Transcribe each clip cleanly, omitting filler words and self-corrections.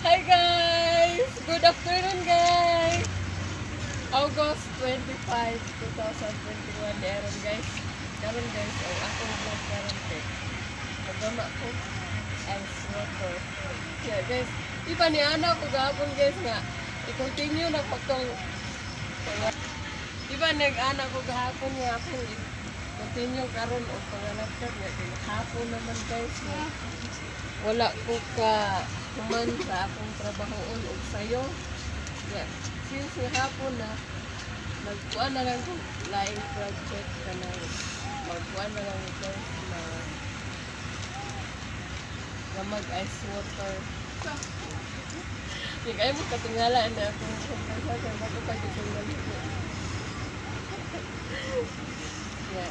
Hi guys! Good afternoon, guys! August 25, 2021 meron, guys. Karon guys, ang akong vlog karon kay magama ko ice water. Yeah guys, iba ni ana ko gahapon guys nga i-continue na ko tong. Iba nag-ana ko gahapon nga akong continue karon og pangalagkat nga kay hapon naman guys nga wala ko ka human sa akong trabahoon og sayo. Yeah. Since nga hapon na, nagkuan na lang ko laing project, kanang magkuan na lang ko guys na nga mag ice water. Di kayo mo katingala na akong kung kay bago pa gyud kong naligo. Yeah.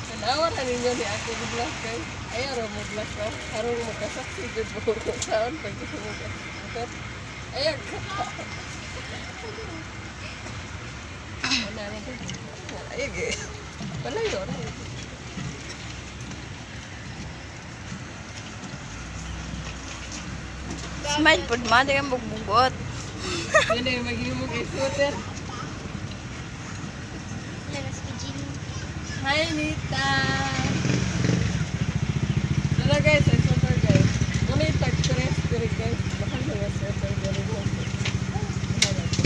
Tanawa na ninyo ni ako vlog guys. Ayaw ra mo vlog ko. Aron makasaksi jud mo kung saan pag gusto mo water. Ayaw ka. Ano na to? Ayaw eh. Palayo ra. Smile pod ma, di ka magbugot. Yun ay maghimog ice water. Hi, Nita! Dala guys, ice water guys. Muna yung tag tres diri guys. Mahal na nga sweater diri mo. Mahal ako.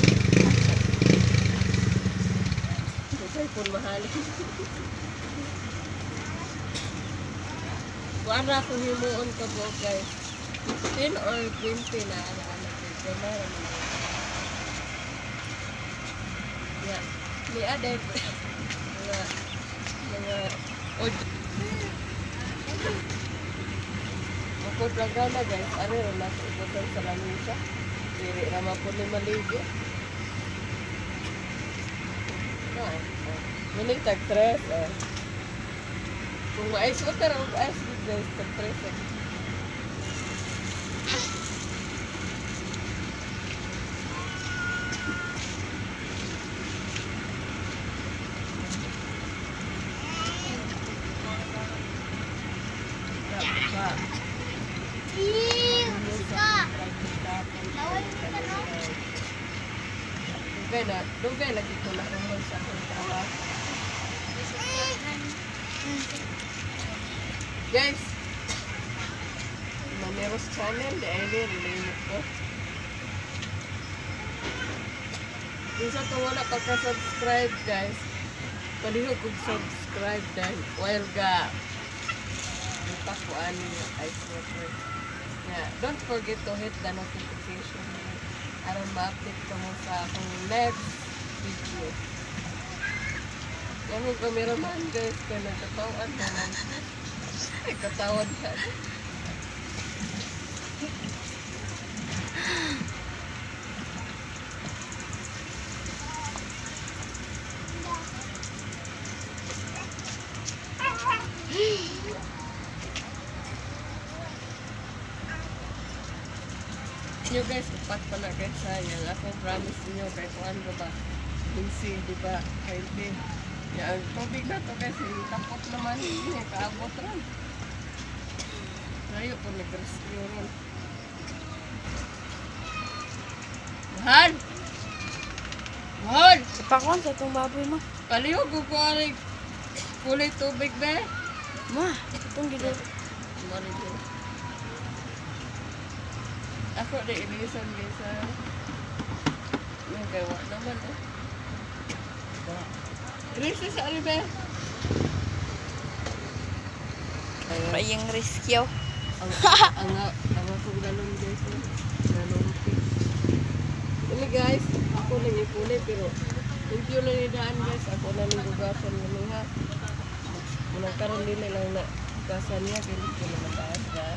Ito po mahal. Kuan ra akong himuon ka buok guys. 15 or 20 na ana-ana guys. Gamay ra man. Ya. Ni aday mga audio. Bukod lang na guys, ano rin nasa ibutan sa lamisa. Dili ra man po ni maligo. Na, muni tag tres eh. Kung ma-ice water o ice good guys, tag tres eh. Pa. Dugay na, dugay lagi ko na human sa akong trabaho. Guys, Maneros Channel, di ay ni, limot ko. Kinsa to wala pa ka-subscribe guys, palihog kog subscribe dahil while ga buta ko ani ice water. Yeah, don't forget to hit the notification aron ma-update ka mo sa akong next video. Yan mo cameraman guys, kaya nagkatawan na lang. Ay, katawan ka. Nyo guys, upat pa na guys ha. Yan, akong promise niyo kay kuan ba ba? Binsi, di ba? 20. Yan, ang tubig na to guys, tapot naman. Hindi, kaabot ron. Tayo po nag-rescue ron. Mahal! Mahal! Ipakon sa itong baboy mo. Palihog ko ko aning kulay tubig ba? Ma, itong gilo. Mali ko. Ako na ilisan guys ha. Yung gawa naman eh. Ilisan sa albe. Ayang rescue. Ang akong galon guys eh. Galon fish. Ini guys, ako nang ipunay pero thank you na ni daan guys. Ako na ning gugasan ni ha. Muna karon dili lang na hugasan niya kay ko na mataas na.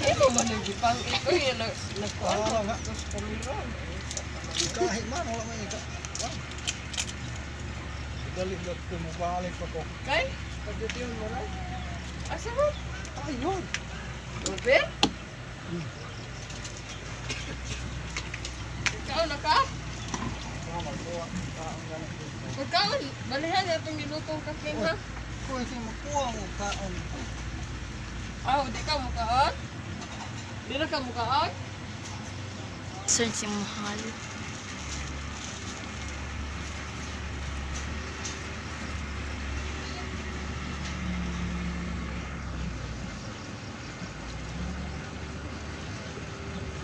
Imo man ang gipang ito yan nagkuan ko nga kamera. Kahit man, wala man ika. Dali na ito mo balik pa ko. Kay, pagdutiyon mo na. Asa mo? Ayun! Ruben? Ikaw na ka? Pagkaon, balihan na itong gilutong kaking ha. Kung hindi mo kuha mo kaon. Ah, di ka mukaon? Di na ka mukaon? Sir, si mahal.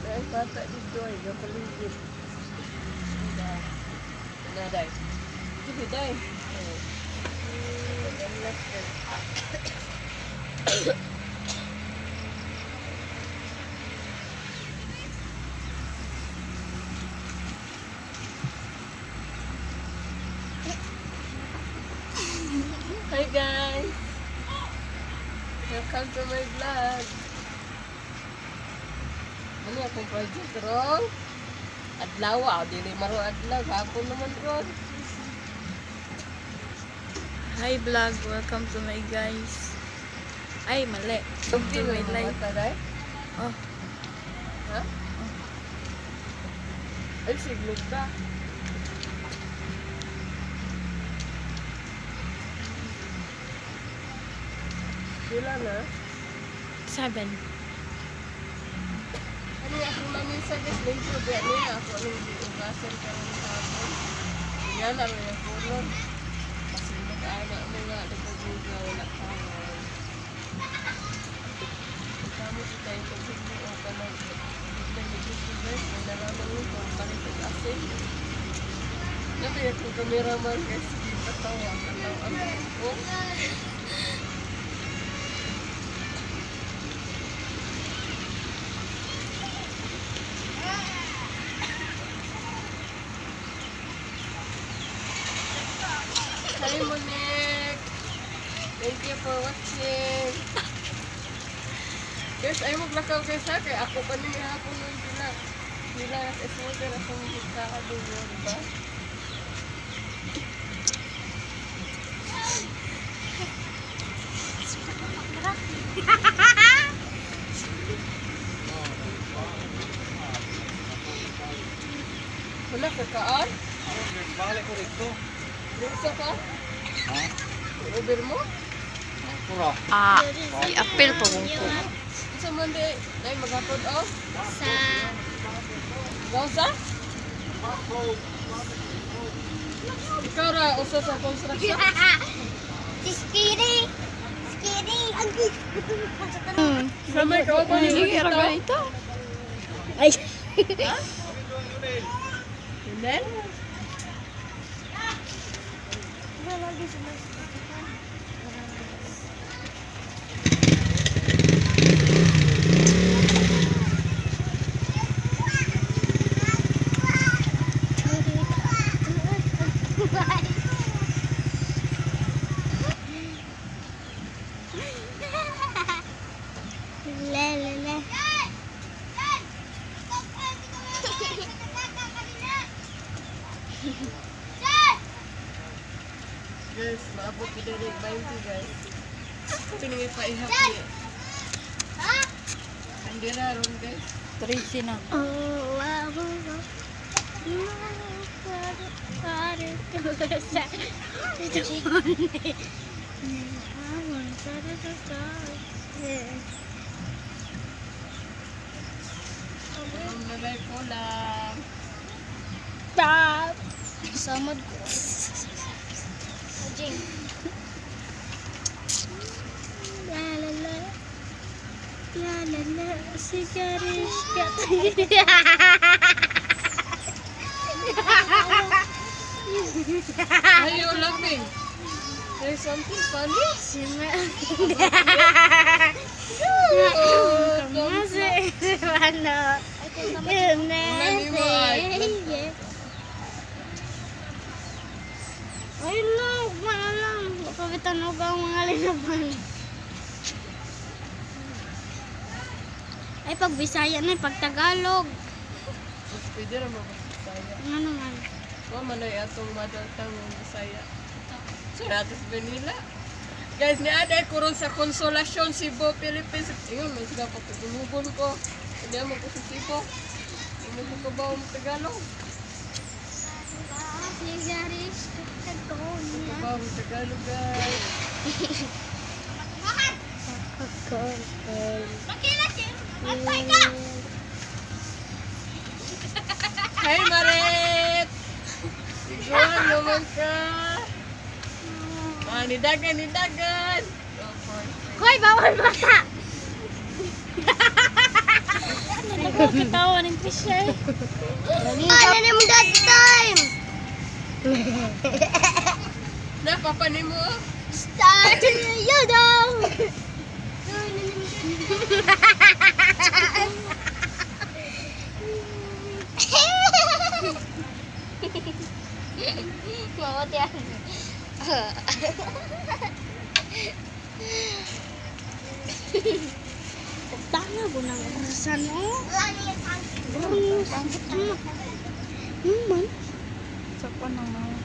Dahil bata dito ay gapaligid. Na, day. Sige, day. Oh. Hi guys! Welcome to my vlog! Ano akong project ron? Adlaw ah, dili maro adlaw, hapon naman ron. Hi vlog, welcome to my guys. Ay, mali. Welcome to my life. Taray? Oh, Ha? Ay, siglog ka. Sila na? 7. Ano yung akong lamisa guys, lingko ba niya ako anong giugasan karon hapon. Yan ang mga kulon. Kasi nag-ana mo nga, nagkaguga, wala ka. Kamo si tayo pagsigli o ka ng nag-gusto guys, may nalaman mo kung palit ang asin. Nabi akong cameraman guys, sige katawa, katawa ang ko. Hi Monique! Thank you for watching! Guys, ay maglakaw kayo sa akin. Ako pa niya hapon nun sila. Sila nasa na sa mga kakadugo, di ba? Wala ka kaan? Balik ko dito. Bisa ka? Ha? Uber mo? Pura. Ah, i-appeal pa kung ko. Isa man di, nay maghapon oh. Sa Gausa? Ikaw ra usa sa construction. Si Skiri. Skiri. Ang Sa may kauban ni Sige, ra ganito. Ay. Yunel? Le, le, le. Guys, maabot ko diri 20 guys. Pinili pa ihap niya. Andira ron guys. 13 na. Oh, wow, wow. Ang nalay ko lang. Stop. Samad ko. Jing. La la la. La la la. Sigarishka. Why you laughing? There's something funny? Oh, Ay lang, wala lang. Pabitan ko ang mga linaban. Ay, pag Bisaya na, pag Tagalog. Mas pwede ra mabasaya. Ano naman? Wa man ay atong mother tongue ang Bisaya. So, atos Manila. Guys, niada ko ron sa Consolacion, Cebu, Philippines. Ayun, may sila pa pagumubon ko. Hindi mo ko sa Cebu. Hindi mo ko ba ang Tagalog? Ko ba ang Tagalog, guys? Antay ka! Hi, Maret! Iguan naman ka. Ah, nidagan, nidagan. Oh, 4, 3. Hoy, bawal bata! Nagkakatawa ng Trisha eh. Ano na mong daddy time? Na, papanin mo. Start you daw! Mawat yan. Tanga ko nang orasan oh. Man. Sa pa nang mga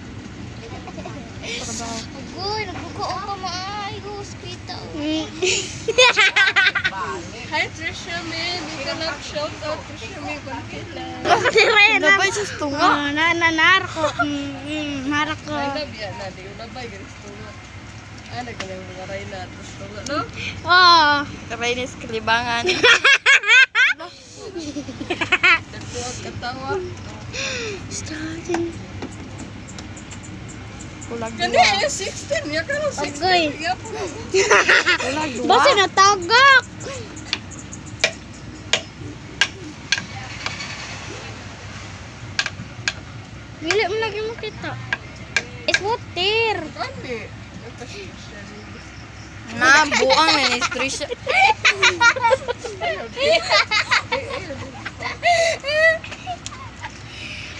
trabaho. Agoy, nagbuko pa maayo. Kita. Hi, Trisha May. Big love shout out, Trisha May. Balkila. Labay sa tunga. Na na narko. Narko. I love yan na. Di ko labay. Ganito nga. Ah, nagkalang mga ray na. Tapos tunga, no? Oh. Kabay ni sa kalibangan. Dagko ang katawa. Starting. Kulag Kani, eh, 16. Ya ka lang, 16. Agoy. Ya po. Kulag duwa. Basta natagak. Dili mo lagi makita. It's water. Kani. Nagpasisya. Na, buang na ni Trisha.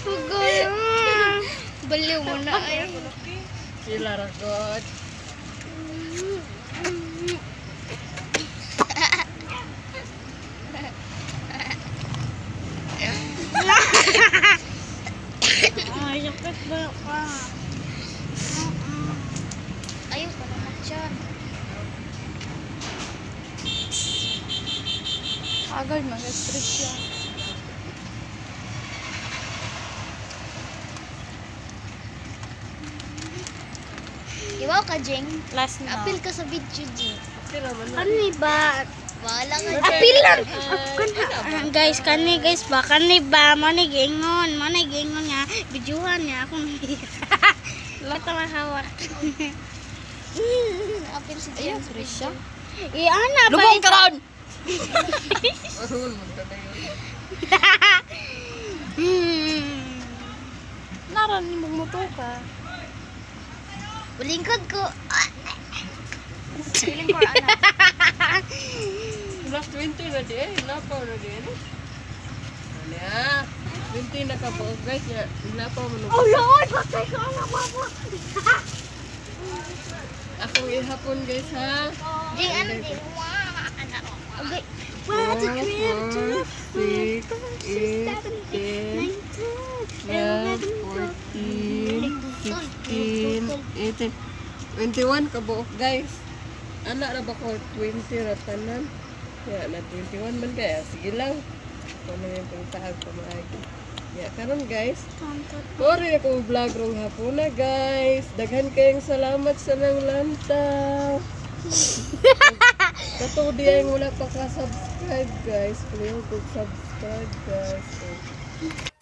Agoy. Baliw mo na ay. Sila ragot. Ay, sakit ba ka? Ayaw pa naman siya. Agad mga Trisha. Iwaw ka, Jing. Last na. Apil ka sa video, Jing. Okay naman na. Kani ba? Wala nga. Okay. Apil lang! Hi. Guys, kani guys ba? Kani ba? Mani gingon. Mani gingon nga. Bidyuhan niya akong Kata mahawak. Apil si Ayaw, Trisha. Iana ba? Lubong karon! Arun, magkatayo. Naran ni mong muto ka. Ulingkod ko. Feeling ko ana. Last 20 na di eh. Lapaw na di eh. Ano ya? 20 na ka po guys. Ya, lapaw mo Oh Lord, patay ko ang mama. Akong ihapon guys ha. Jing, ano din? Okay. 1, 2, 3, 4, 6, 8, 10, 12, 14, 16, 18, 21 ka buok guys. Ana ra ba ko 20 ra tanan? Ya, na 21 man kaya. Sige lang. Kung ano yung pangtahag pamaagi. Ya, karon guys. Sorry akong vlog rong hapuna guys. Daghan kayong salamat sa nang lantaw. Kato di ay wala pa ka subscribe guys. Please subscribe guys.